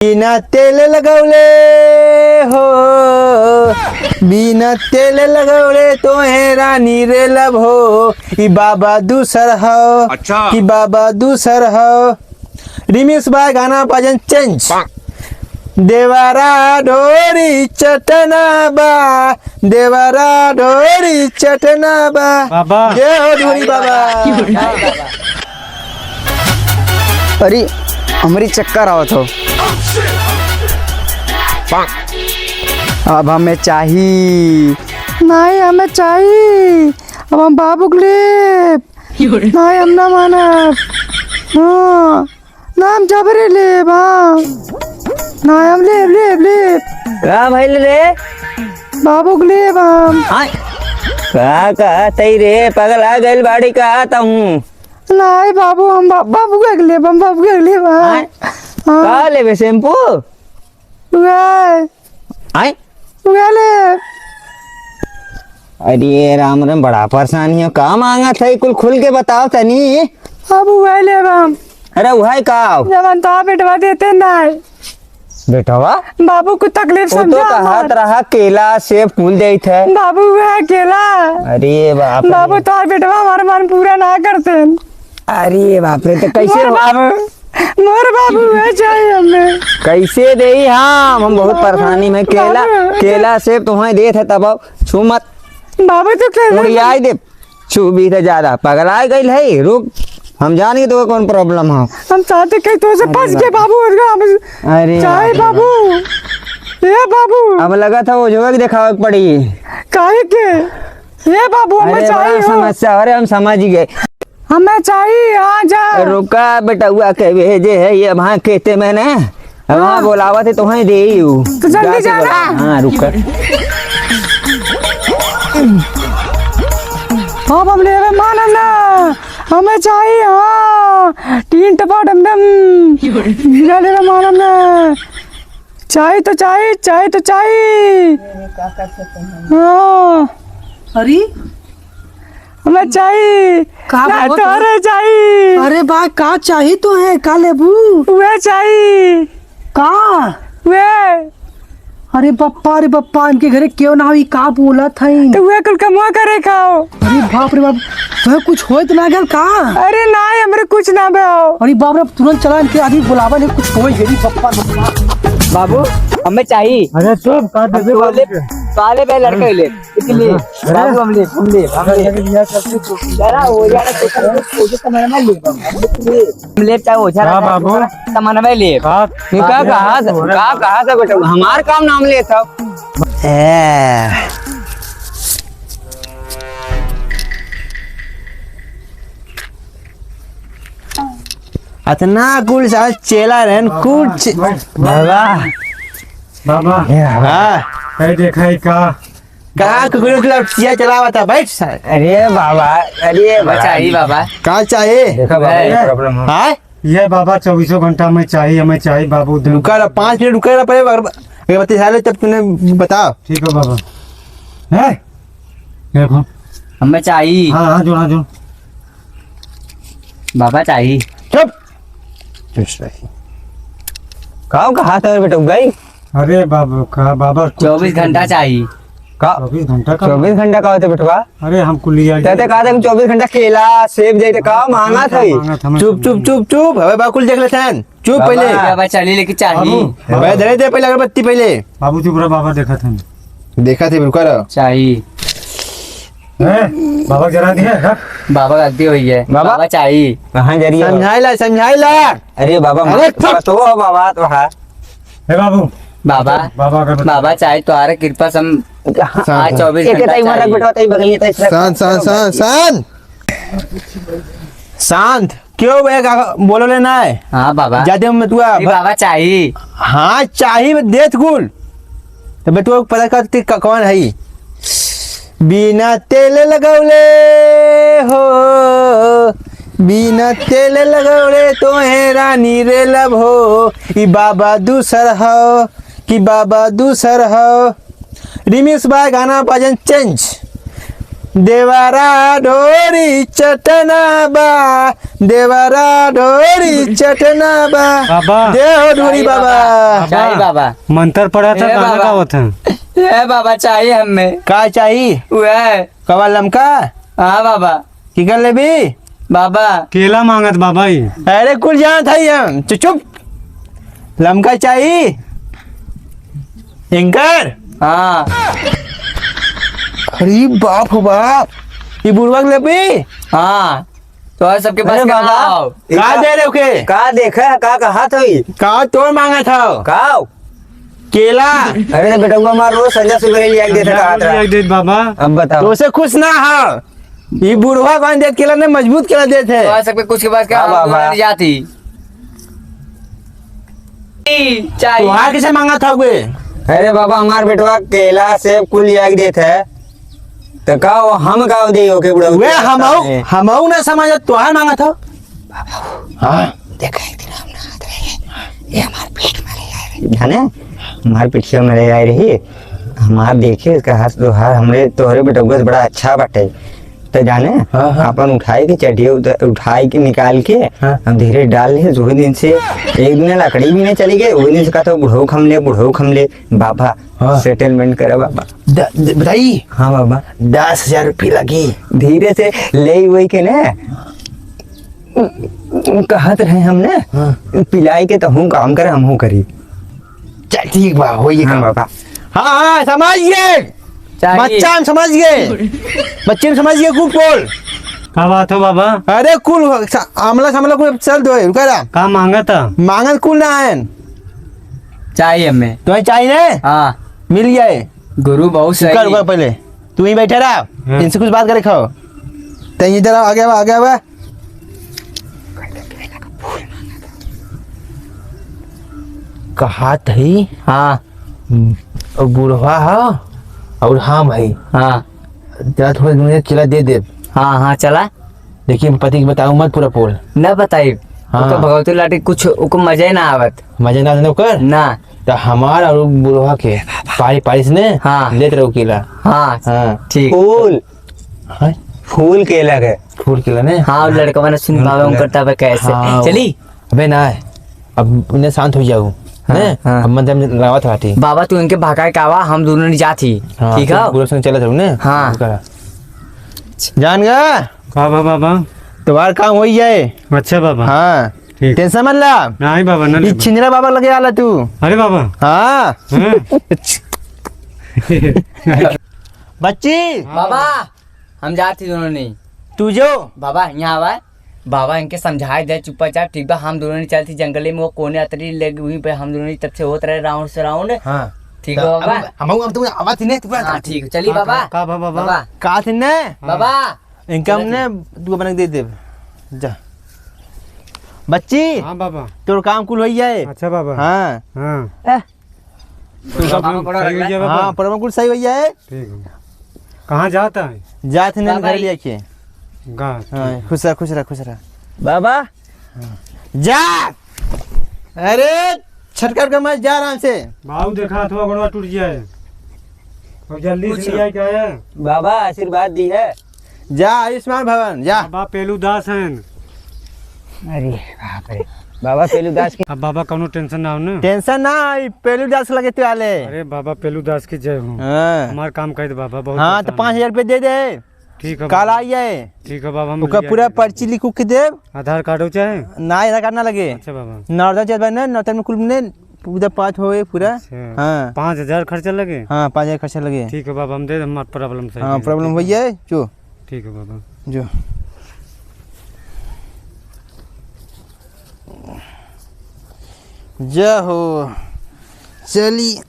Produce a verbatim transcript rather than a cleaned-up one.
बिना तेल लगौले हो, बिना तेल लगौले तोहे रानी रेलब हो, ई बाबा दूसर हो, अच्छा। कि बाबा दूसर हो। Remix by गाना भजन change। देवरा ढोरी चटना बा, देवरा ढोरी चटना बा। बाबा। जय हो ढोरी बाबा। अरे, हमरी चक्कर आवत हो। अब हमें चाही। नहीं, हमें चाही। अब हम बाबू के लेब। नहीं, हम ना मानब। हाँ। ना, हम जबरे लेब, हाँ। ना, हम लेब, लेब, लेब। का भइल रे? बाबू के लेब हम। आय। का कहत हई रे? पगला गइल बाड़ी कहत हूँ। नाहीं बाबू, हम बा-, बाबू के लेब, हम बाबू के लेब, हाँ। आय। हाँ। का लेबे, shampoo? उहे। आय? उहे ले। अरे राम राम, बड़ा परेशानी हो, का मांगत है, कुल खुल के बताओ तनी। अब उहे लेब हम। अरे उहे का? जवन तो बेटवा देते नाहीं। बेटवा? बाबू को तकलीफ वो तो समझा कहत हमार। रहा केला सेब कुल देत है। बाबू उहे केला। अरे बाप रे। बाबू तोहार बेटवा हमार मन पूरा ना करते। अरे बाप रे, तो कैसे मोर हो? बाबू, मोर बाबू उहे चाही हमें। कैसे देई हम? हम बहुत बाबू, परेशानी में। केला, बाबू। केला सेब तुम्हें देत है तब अब छू मत। बाबू तो केला उड़ियाई दे। छू भी तो ज्यादा पगला गइल है। रुक, हम जानी तो कौन problem है। हम चाहते कहीं तो से अरे फंस गए बाबू। बाबू, और हम अरे चाहे बाप रे बाबू। ए बाबू। अब लगा था वो जो देखावे के पड़ी। काहे के? ए बाबू, हमें अरे बड़ा चाही हो। समस्या, अरे हम समझ गए। हमें चाही, आ जा। रुका बेटउआ के भेजे है ये वहाँ खेते में ने। हाँ, हाँ। बोलावत है, तोहई देई उ। तो जल्दी जा से जा बोला। ना। हाँ, रुक कर। अब हम लेवे मानब ना, हमें चाही, हाँ, टीन टपा डम डम। बिना लेवे मानब ना, चाही तो चाही, चाही तो चाही। हाँ। अरे, हमें चाही। का ना बाबा तोहरे चाही। अरे बा, का चाही तोहे? का लेबू? उहे चाही। का? उहे। अरे बप्पा, अरे बप्पा, इनके घरे केहू ना हो, ई का बोलत हईन? तो उहे कुल कमवा करे खाओ। अरे बाप रे बाप, तोहे कुछ होइत ना गल का? अरे नाहीं, हमरे कुछ ना भय। अरे बाप रे, तुरंत चला, इनके आदमी बुलावा नहीं, कुछ होई गई, बप्पा, बप्पा। बाबू, हमें चाही। अरे चुप, का देबे बाबू के? काले बे लड़का ही ले। इसलिए अरे। बाबू हम ले, हम ले, हम ले। अरे यार, सब कुछ जरा हो यार, तो कुछ, कुछ समझ में ले, हम ले। हम ले चाहे ओझा हाँ, रखा, बाबू। समझ में ले। हाँ। तू का कहा था, का कहा था बेटा? हमार काम नाम ले था। ए। अतना कुल साल चेला रहन, कुछ बाबा। बाबा। हाँ। ए, देखा ही का? कहाँ कुकुर के लड़किया चलावत है? बैठ सारे। अरे बाबा, अरे बाबा। चाही बाबा। का चाही? देखा बाबा, ये है। Problem है। हाँ? ये बाबा चउबीसों घंटा में चाही, हमें चाही बाबू, दे। रुका रहा, पाँच मिनट रुका रहा, पहले अगर, अगरबत्ती साले तब तूने बताओ। ठीक है बाबा। है? देखो। हमें चाही। हाँ, हाँ, जोड़ा, जोड़ा। बाबा चाही। चुप। चुप रही। का कहा था बेटा, गई? अरे बाबू, का बाबा, कुछ चउबीस घंटा चाही। का? चउबीस घंटा का? चउबीस घंटा का होते बेटवा? अरे हम कुलिया तैं तो कहा था कि चउबीस घंटा केला, सेब दे, तो का मांगा था? मांगा था, मैं चुप, चुप, चुप, चुप। अबे बाकुल देख लेते हैं। चुप बाबा, पहले। बाबा चाली लेके चाही। बाबू, अबे धरे दे पहले अगरबत्ती पहले। बाबू चुप रहा, बाबा देखा था। देखा थे, रुका रहा। चाही। हैं? बाबा जरा दिया, रख। बाबा गलती हुई है। बाबा? बाबा चाही। कहाँ जरी है? समझाइला, समझाइला। अरे बाबा, अरे माफ कर दो बाबा, तो हाँ। हे बाबू। बाबा, बाबा का बाबा चाहे तो आरे कृपा से हम हाँ। आज चउबीस एक घंटा ताई मारा चाही। बेटा, ताई बगल में ताई। शांत, शांत, शांत, शांत। शांत। क्यों बे, का बोलो ले ना है? हाँ बाबा। जाते हम तू आ, ए बाबा चाही। हाँ, चाही में देत गुल। तो बेटुआ पता कर ती क-, कौन है? बिना तेल लगौले हो, बिना तेल लगौले तोहे रानी रेलब हो, ई बाबा दूसर हो, कि बाबा दूसर हो। Remix by गाना भजन change। देवरा ढोरी चटना बा, देवरा ढोरी चटना बा। बाबा। दे हो ढोरी चाही बाबा। बाबा। चाही बाबा। मंत्र पढ़ा था, ए गाना बाबा। गावत हैं। ए बाबा, चाही हमें। का चाही? वह। कवा लमका? हाँ बाबा। की कर लेबी? बाबा। केला मांगत बाबा ई। अरे कुल जानत हई हम। चुप, चुप। लमका चाही? इनकर? हाँ। अरे बाप हो बाप। ई बुढ़वा के लेबी? हाँ। तो आज सबके पास अरे का बाबा। आओ। का दे रहे हो के? का देखे है, का कहा था ई? का तोर मांगत हौ? का? केला। अरे तो बेटउआ हमार रोज संझा सुबह लिया के देते, कहा था। लिया के देत बाबा। अब बताओ। तो उसे खुश ना हो। ई बुढ़वा कौन देत केला ने, मजबूत केला देत है। तो आज सबके कुछ के पास का हाँ, बाबा। नहीं जाती। चाही। तोहार कैसे मांगत हौ बे? अरे बाबा, हमार बेटवा केला, सेब कुल लिया के देत है। तो का वो हम का दे ओके बुढ़ऊ वे के हमऊ, सामने? हमऊ ना समझ, तोहार मांगत हौ। हाँ। देखा एक दिन हम नहात रहे, ये हमार पेट में ले आए रहे। जाने, हमार पिठिया में ले आए रही। हमार देखे इसका हाथ, तोहार हमरे, तोहरे बेटउआ से बड़ा अच्छा बाटे। तो जाने, हाँ, हाँ। अपन उठाए के चटिया उत-, उठाए के निकाल के हाँ। हम धीरे डाल ले। वही दिन से एक दिन लकड़ी भी नहीं चली गई। वही दिन से कहता, "बुढ़ऊ खम ले, बुढ़ऊ खम ले।" बाबा, हाँ। Settlement करे बाबा। द-, द-, बताई? हाँ बाबा। दस हजार रुपये लगी। धीरे से ले वही के ने कहत रहे हमने, हाँ। पिलाई के तो हूँ काम करे, हम हूँ करी। चल ठीक बा, होइए हाँ काम। बाबा। हाँ, हाँ, समझ गए। चाहिए। बच्चा हम समझ गए। बच्चे हम समझ गए, कुल बोल। का बात हो बाबा? अरे कुल सा-, आमला सामला कुल चल दो, रुका रहा। का मांगा था? मांगत कुल ना है। चाहिए हमें। तुम्हें चाहिए ना? हाँ। मिल जाए। गुरु बहुत सही। रुका, रुका पहले। तू ही बैठे रहा। हाँ। इनसे कुछ बात करे खाओ। तो इधर आओ, आगे आओ, आगे आओ। कहात ही। हाँ। हम्म, और बुढ़वा ह और हम है। हाँ। जा थोड़ा दिन में केला दे दे। हाँ, हाँ, चला। देखिए, पति के बताओ मत पूरा पोल। न बताई। हाँ। ओकर भगवती लाटी कुछ ओकर मजा ही ना आवत। मजा ना आवत ओकर? ना। तो हमार और बुढ़वा के पारी पारी से ने हाँ। लेत रहो केला। हाँ। हाँ। ठीक। फूल। हाँ? फूल केला के। फूल केला ने? हाँ, लड़कवा ने सुन पावे, फूल उनकर केला। तब कैसे? हाँ, चली? अबे ना, अब उन्हें शांत हो जाऊ, हाँ, ने? हाँ। अब मंदिर में लावत बाटी। बाबा, तू इनके भगाए के आवा, हम दोनों नहीं जात ही। हाँ, ठीक तू है? बुढ़वा संग चलत रहू ने? हाँ। उनका। जान गा? का बा बाबा? तुम्हार काम होई जाए। अच्छा बाबा। हाँ। ठीक। Tension मत ला। नहीं बाबा, ना ई लेबा। छिंदरा बाबा लगे आला तू। अरे बाबा। हाँ। हाँ। बच्ची। बाबा, हम जात ही दोनों नहीं। तू जो। बाबा, यहाँ आवा। बाबा, इनके समझाए दे, चुप्पा चाप, ठीक बा? हम दोनों नहीं चलती जंगले में, वो कोने अतरी ले, वहीं पे हम दोनों नहीं तब से होत रहे round से round। हाँ। ठीक तो बा बाबा? अब हम, हम तुम आवाज नहीं, तुम हाँ, ठीक, चली हाँ, बाबा। का, का बा बाबा? बाबा। का थी ने? बाबा। इनका चला हमने ठीक। दुआ बना के दे देब। जा। बच्ची, हाँ बाबा। तोर काम कुल होई जाए। अच्छा बाबा। हाँ। हाँ। ए। तू सब बाबा पकड़ो सही हो रखला। गया बाबा? हाँ, प्रभु कुल सही होई जाए। ठीक है। कहाँ जाता है? जात है बाबा घर ही। लेके। गा, हाँ, ठीक है। खुश रह, खुश रह, खुश रह। बाबा। हाँ। जा। अरे, छटकर के मत जा आराम से। बाबू देखा थोड़ा गोड़वा टूट जाए। अब जल्दी से कुछ ले आए क्या है? बाबा आशीर्वाद दी है। जा आयुष्मान भवन, जा। बाबा पेलू दास हैं। अरे बाप रे। बाबा पेलू दास की अब बाबा कौनो tension ना हो ना। Tension ना, ई पेलू दास लगे तू आले। अरे बाबा पेलू दास की जय हो। हाँ। हमार काम कर दे बाबा, बहुत हाँ, तो परेशान पाँच हजार रुपये दे दे। ठीक है काल बाबा। आई जाए। ठीक है बाबा, हम ओकर ले पूरा आएंगे। पर्ची लिख उख के देब। आधार कार्ड हो चाहे? ना, आधार कार्ड ना लगे। अच्छा बाबा। नॉर्दन चल बने, नॉर्दन में कुल ने पूरा पाँच होए पूरा। अच्छा। हाँ। पाँच हजार खर्चा लगे? हाँ, पाँच हजार खर्चा लगे। ठीक है बाबा, हम दे दें, हमार problem सही हाँ, है। Problem ठीक हो है। जाए, जो। ठीक है बाबा। जो। जय हो। चली।